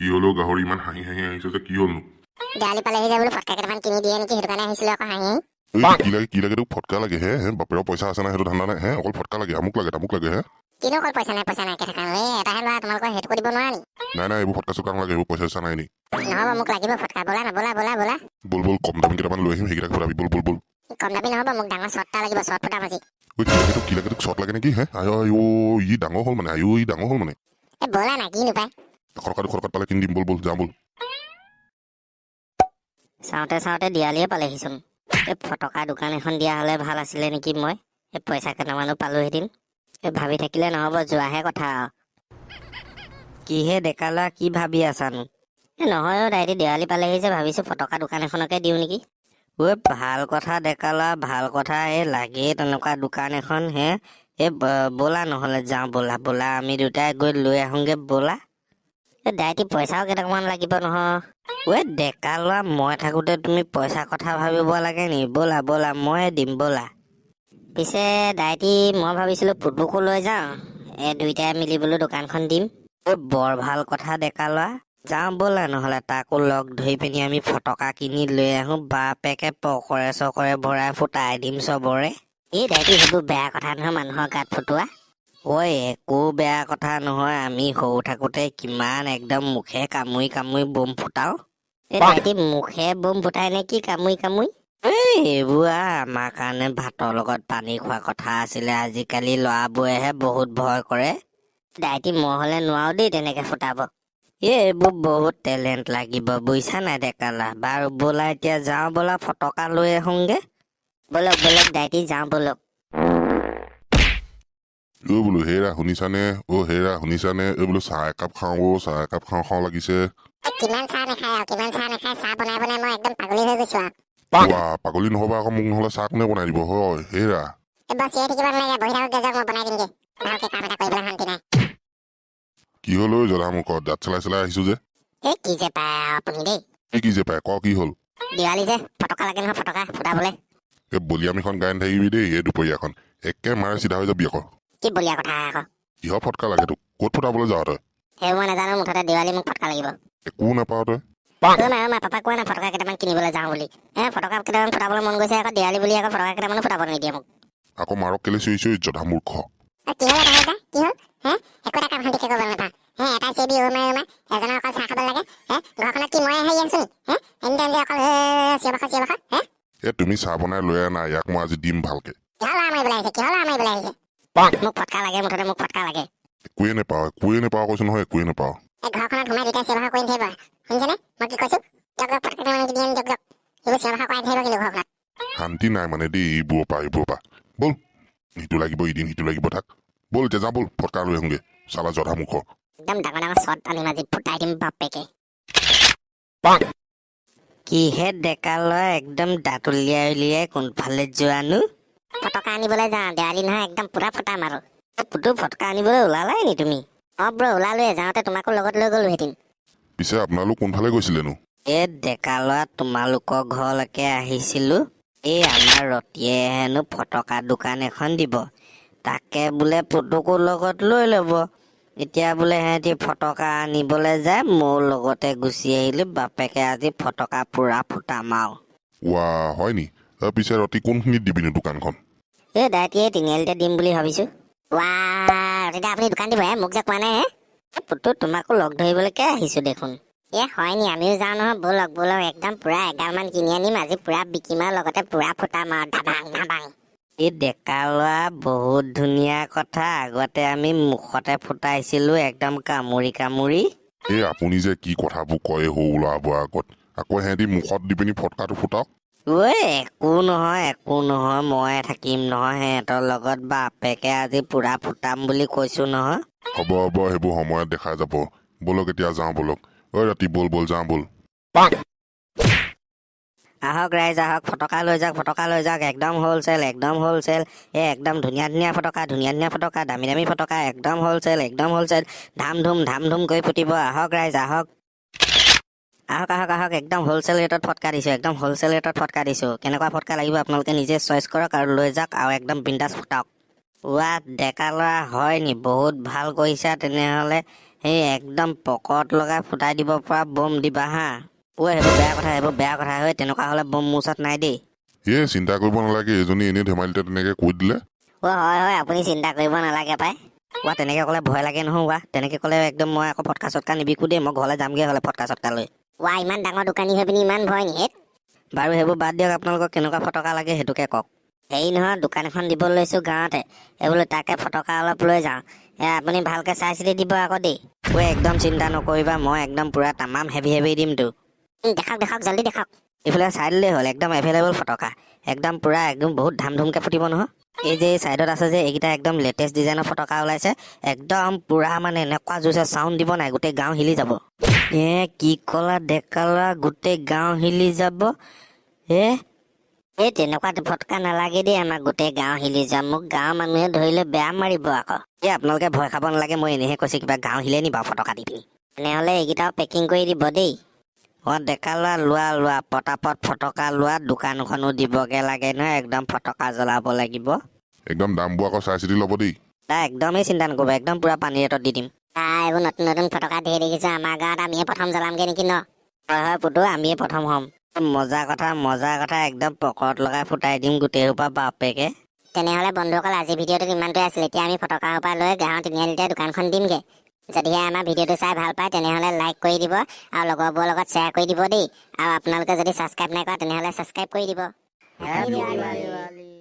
কি হ'লেও গাহৰি, ইমান হাঁহি হাঁহি আহিছে যে, কি হ'লনো? দেৱালী পালেহি যে, বোলো ফটকা কেইটামান কিনি দিয়ে নেকি, সেইটো কাৰণে আহিছিলো আকৌ হাঁহি হাঁহি। এই, কি লাগে, কি লাগে তোক? ফটকা লাগে হে? হে, বাপেৰৰ পইচা আছে নাই সেইটো ধান্দা নাই হে? অকল ফটকা লাগে, আমুক লাগে, তামুক লাগে হে? কিনো অকল পইচা নাই পইচা নাই কে থাকা? এই এটাহে ল'ৰা তোমালোকৰ, সেইটো দিব নোৱাৰা নি? নাই নাই, এইবোৰ ফটকা চটকা নালাগে, এইবোৰ পইচা চইচা নাই নি। নহ'ব, মোক লাগিব ফটকা। ব'লা না, ব'লা ব'লা ব'লা। ব'ল ব'ল, কম দামী কেইটামান লৈ আহিম, সেইকেইটাক ফুটাবি। ব'ল ব'ল ব'ল। কম দামী নহ'ব, মোক ডাঙৰ শ্বট এটা লাগিব, শ্বট ফুটাম আজি। ঐ, কি লাগে তোক, কি লাগে তোক? শ্বট লাগে নেকি হে? আই আই অ', ই ডাঙৰ হ'ল মানে, আইঅ, ই ডাঙৰ হ'ল মানে। এই ব'লা না, কি নাপায়। 100 টকা 200 টকাত পালে কিনি দিম। ব'ল ব'ল, যাওঁ ব'ল। চাওঁতে চাওঁতে দিৱালীয়ে পালেহিচোন। এই ফটকা দোকান এখন দিয়া হ'লে ভাল আছিলে নেকি? মই এই পইচা কেইটামানো পালোহেঁতেন। এই ভাবি থাকিলে নহ'ব, যোৱাহে কথা আৰু। কিহে ডেকা ল'ৰা, কি ভাবি আছানো? এই নহয় অ' দাইটি, দেৱালী পালেহি যে, ভাবিছোঁ ফটকা দোকান এখনকে দিওঁ নেকি। ঐ, ভাল কথা ডেকা ল'ৰা, ভাল কথা। এই লাগেই তেনেকুৱা দোকান এখন হে। এই ব'লা নহ'লে যাওঁ, ব'লা ব'লা, আমি দুটাই গৈ লৈ আহোঁগে ব'লা। এই দাইটি, পইচাও কেইটকামান লাগিব নহয়। ঐ ডেকা ল'ৰা, মই থাকোঁতে তুমি পইচা কথা ভাবিব লাগে নি? ব'লা ব'লা, ময়ে দিম ব'লা। পিছে দাইটি, মই ভাবিছিলোঁ পুতুকো লৈ যাওঁ, এই দুইটাই মিলি বোলো দোকানখন দিম। ঐ, বৰ ভাল কথা ডেকা ল'ৰা। যাওঁ ব'লা নহ'লে, তাকো লগ ধৰি পিনি আমি ফটকা কিনি লৈ আহোঁ। বাপেকে পকৰে চকৰে ভৰাই ফুটাই দিম চবৰে। এই দাইটি, সেইবোৰ বেয়া কথা নহয়, মানুহৰ গাত ফুটোৱা। ঐ, একো বেয়া কথা নহয়। আমি সৰু থাকোঁতে কিমান একদম মুখে কামুৰি কামুৰি বোম ফুটাও। এই দাইটি, মুখে বোম ফুটাই নে কি কামুৰি কামুৰি? এই এইবোৰ আৰু আমাৰ কাৰণে ভাতৰ লগত পানী খোৱা কথা আছিলে। আজিকালি ল'ৰাবোৰেহে বহুত ভয় কৰে। দাইটি, মই হ'লে নোৱাৰো দেই তেনেকে ফুটাব। এই এইবোৰ বহুত টেলেণ্ট লাগিব, বুজিছা নাই ডেকা ল'ৰা? বাৰু ব'লা, এতিয়া যাওঁ ব'লা, ফটকা লৈ আহোঁগে। ব'লক ব'লক দাইটি, যাওঁ ব'লক। অ' বোলো হেৰা, শুনিছানে? অ' হেৰা, শুনিছানে? এই বোলো চাহ একাপ খাওঁ অ', চাহ একাপ খাওঁ খাওঁ লাগিছে। এই কিমান চাহ নাখায় আৰু, কিমান চাহ নাখায়? চাহ বনাই বনাই মই একদম পাগলী হৈ গৈছো আৰু। ৱা, পাগলী নহ'বা আকৌ মোক, নহ'লে চাহ কোনে বনাই দিব হয় হেৰা? এই বছ, চিঞৰি থাকিব নালাগে, বহি থাকক যাওক, মই বনাই দিমগে। ভালকে কাম এটা কৰিবলৈ শান্তি নাই। কি হ'ল ঐ জধা মুখত, দাঁত চেলাই চেলাই আহিছো যে? এই কি যে পায় আৰু আপুনি দেই। এই কি যে পায় ক, কি হ'ল? দিৱালী যে, ফটকা লাগে নহয়, ফটকা ফুটাবলৈ। এই বলিয়ামিখন গাই নাথাকিবি দেই। এই দুপৰীয়াখন একে মাৰে চিধা হৈ যাবি আকৌ। কি বলিয়া কথা আকৌ? কিহৰ ফটকা লাগে তোক? ক'ত ফুটাবলৈ যাৱ তই? সেইবোৰ মই নাজানো, মুঠতে দিৱালী মোক ফটকা লাগিব। একো নাপাৱ তই। অ' মা, অ' মা, পাপা, কোৱা না ফটকা কেইটামান কিনিবলৈ যাওঁ বুলি। এ ফটকা কেইটামান ফুটাবলৈ মন গৈছে আকৌ, দিৱালী বুলি আকৌ ফটকা কেইটামানো ফুটাব নিদিয়ে মোক। আকৌ মাৰক কেলে চিঞৰিছ জধা মূৰ্খ? কি হ'ল এটা, কি হ'ল হে? একো এটা কাম শান্তিকে কৰিব নাপা হে? এটা চিঞৰি অ' মা অ' মা, এজনৰ অকল চাহ খাব লাগে হে? ঘৰখনত কি মই হেৰি আছো নি হে? এনি টাইম যে অকল চিঞৰ বাখৰ চিঞৰ বাখৰ হে? এ তুমি চাহ বনাই লৈ আনা, ইয়াক মই আজি দিম ভালকে। কিহৰ ল'ৰা মাৰিবলৈ আহিছে? কিহৰ ল'ৰা মাৰিবলৈ আহিছে? মোক ফটকা লাগে, মুঠতে মোক ফটকা লাগে। একোৱে নাপাওঁ, একোৱে নাপাওঁ, কৈছো নহয়, একোৱে নাপাওঁ। এই ঘৰখনত সোমাই দুটাই চিঞৰ বাখৰ কৰি নাথাকিব, শুনিছেনে মই কি কৈছো? দিয়ক দিয়ক, ফটকা কেইটামান দিয়ে দিয়ক দিয়ক। এইবোৰ চিঞৰ বাখৰ কৰাই নাথাকিব কিন্তু ঘৰখনত। শান্তি নাই মানে দেই এইবোৰৰ পৰা। ব'ল, সিটো লাগিব এদিন, সিটো লাগিব, থাক। ব'ল এতিয়া যাওঁ ব'ল, ফটকা লৈ আহোঁগে। চালা জধা মুখ। একদম ডাঙৰ ডাঙৰ শ্বট আনিম, আজি ফুটাই দিম বাপেকে। কিহে ডেকা ল'ৰা, একদম দাঁত উলিয়াই উলিয়াই কোনফালে যোৱানো? ফটকা আনিবলৈ যাওঁ, দেৱালী নহয়, একদম পুৰা ফুটাম আৰু। পুতু, ফটকা আনিবলৈ ওলালাই নি তুমি? অ ব্ৰ, ওলালোৱে, যাওঁতে তোমাকো লগত লৈ গ'লো হেঁতেন। পিছে আপোনালোক কোনফালে গৈছিলেনো? এই ডেকা ল'ৰা, তোমালোকৰ ঘৰলৈকে আহিছিলো। এই আমাৰ ৰতিয়ে হেনো ফটকা দোকান এখন দিব, তাকে বোলে পুতুকো লগত লৈ ল'ব। এতিয়া বোলে সিহঁতি ফটকা আনিবলৈ যায়, ময়ো লগতে গুচি আহিলো। বাপেকে আজি ফটকা পুৰা ফুটাম আৰু। ৱা, হয় নি? পিছে ৰতি, কোনখিনিত দিবিনো দোকানখন? এই দাইটিয়ে, তিনিআলিতে দিম বুলি ভাবিছো। ৱা ৰতিদা, আপুনি দোকান দিব হে? মোক যে কোৱা নাই হে? পুতু, তোমাকো লগ ধৰিবলৈকে আহিছো দেখোন। এ হয় নি? আমিও যাওঁ নহয়, ব'লক ব'লক। একদম পুৰা এগালমান কিনি আনিম, আজি পুৰা বিকিম আৰু লগতে পুৰা ফুটাম আৰু ধাবাং ধাবাং। এই ডেকা ল'ৰা, বহুত ধুনীয়া কথা। আগতে আমি মুখতে ফুটাইছিলো একদম কামুৰি কামুৰি। এই আপুনি যে কি কথাবোৰ কয় সৰু ল'ৰাবোৰৰ আগত। আকৌ সিহঁতি মুখত দি পিনি ফটকাটো ফুটাওক। ঐ, একো নহয়, একো নহয়, মই থাকিম নহয় সিহঁতৰ লগত। বাপেকে আজি পুৰা ফুটাম বুলি কৈছো নহয়। হ'ব হ'ব, সেইবোৰ সময়ত দেখা যাব। ব'লক এতিয়া যাওঁ ব'লক। ঐ ৰাতি, ব'ল ব'ল, যাওঁ ব'ল। আহক ৰাইজ আহক, ফটকা লৈ যাওক, ফটকা লৈ যাওক। একদম হ'লচেল, একদম হ'লচেল। এই একদম ধুনীয়া ধুনীয়া ফটকা, ধুনীয়া ধুনীয়া ফটকা, দামী দামী ফটকা, একদম হ'লচেল, একদম হ'লচেল। ধাম ধুম ধাম ধুম কৰি ফুটিব। আহক ৰাইজ আহক, আহক আহক আহক। একদম হ'লচেল ৰেটত ফটকা দিছোঁ, একদম হ'লচেল ৰেটত ফটকা দিছোঁ। কেনেকুৱা ফটকা লাগিব আপোনালোকে নিজে চইচ কৰক আৰু লৈ যাওক আৰু একদম বিন্দাছ ফুটাওক। ৱা ডেকা ল'ৰা, হয় নি? বহুত ভাল কৰিছা তেনেহ'লে। এই একদম পকৰত লগাই ফুটাই দিব পৰা বম দিবা হা। ঐ, সেইবোৰ বেয়া কথা, সেইবোৰ বেয়া কথা হয়। তেনেকুৱা হ'লে বম মোৰ ওচৰত নাই দেই। এ, চিন্তা কৰিব নালাগে, এজনী এনেই ধেমালিতে তেনেকৈ কৈ দিলে। অ' হয় হয়, আপুনি চিন্তা কৰিব নালাগে পাই। ৱা, তেনেকৈ ক'লে ভয় লাগে নহয়। ৱা, তেনেকৈ ক'লে একদম মই আকৌ ফটকা চটকা নিবিকো দেই। মই ঘৰলৈ যামগৈ হ'লে ফটকা চটকা লৈ। ৱা, ইমান ডাঙৰ দোকানী হৈ পিনি ইমান ভয় নি হেত? বাৰু, সেইবোৰ বাদ দিয়ক, আপোনালোকক কেনেকুৱা ফটকা লাগে সেইটোকে কওক। হেৰি নহয়, দোকান এখন দিব লৈছোঁ গাঁৱতে, এই বোলো তাকে ফটকা অলপ লৈ যাওঁ। এ, আপুনি ভালকৈ চাই চিতি দিব আকৌ দেই। ঐ, একদম চিন্তা নকৰিবা, মই একদম পূৰা তামাম হেভি হেভি দিমতো। দেখাওক দেখাওক, জল্দি দেখাওক। এইফালে চাই দিলেই হ'ল, একদম এভেইলেবল ফটকা, একদম পূৰা একদম বহুত ধাম ধুমকৈ ফুটিব নহয়। এই যে এই চাইডত আছে যে, এইকেইটা একদম লেটেষ্ট ডিজাইনৰ ফটকা ওলাইছে। একদম পূৰা মানে এনেকুৱা জোৰছে চাউণ্ড দিব নাই, গোটেই গাঁও হিলি যাব। এ, কি ক'লা ডেকা ল'ৰা? গোটেই গাঁও হিলি যাব? এ। এই তেনেকুৱা ফটকা নালাগে দেই আমাক, গোটেই গাঁও হিলি যাম, মোক গাঁৱৰ মানুহে ধৰিলে বেয়া মাৰিব আকৌ। এই আপোনালোকে ভয় খাব নালাগে, মই এনেহে কৈছোঁ। কিবা গাঁও হিলে নি বাৰু ফটকা দি পিনি? তেনেহ'লে এইকেইটাও পেকিং কৰি দিব দেই। অ ডেকা ল'ৰা, লোৱা লোৱা, পটাপট ফটকা লোৱা, দোকানখনো দিবগে লাগে নহয়, একদম ফটকা জ্বলাব লাগিব। একদম দামবোৰ আকৌ চাই চিতি ল'ব দেই। তাৰ একদমেই চিন্তা নকৰিব, একদম পূৰা পানী ৰেটত দি দিম। এইবোৰ নতুন নতুন ফটকা ধেৰ দেখিছোঁ, আমাৰ গাঁৱত আমিয়ে প্ৰথম জ্বলামগৈ নেকি ন? হয় হয় পুতু, আমিয়ে প্ৰথম হ'ম। মজা কথা, মজা কথা, একদম পকৰত লগাই ফুটাই দিম গোটেই সোপা বাপেকে। তেনেহ'লে বন্ধুসকল, আজি ভিডিঅ'টোত ইমানটোৱে আছিল। এতিয়া আমি ফটকা সোপা লৈ গাঁৱৰ তিনিআলিতে দোকানখন দিমগৈ। যদিহে আমাৰ ভিডিঅ'টো চাই ভাল পায়, তেনেহ'লে লাইক কৰি দিব আৰু লগৰবোৰৰ লগত শ্বেয়াৰ কৰি দিব দেই। আৰু আপোনালোকে যদি ছাবস্ক্ৰাইব নাই কৰা, তেনেহ'লে ছাবস্ক্ৰাইব কৰি দিব। Happy Diwali.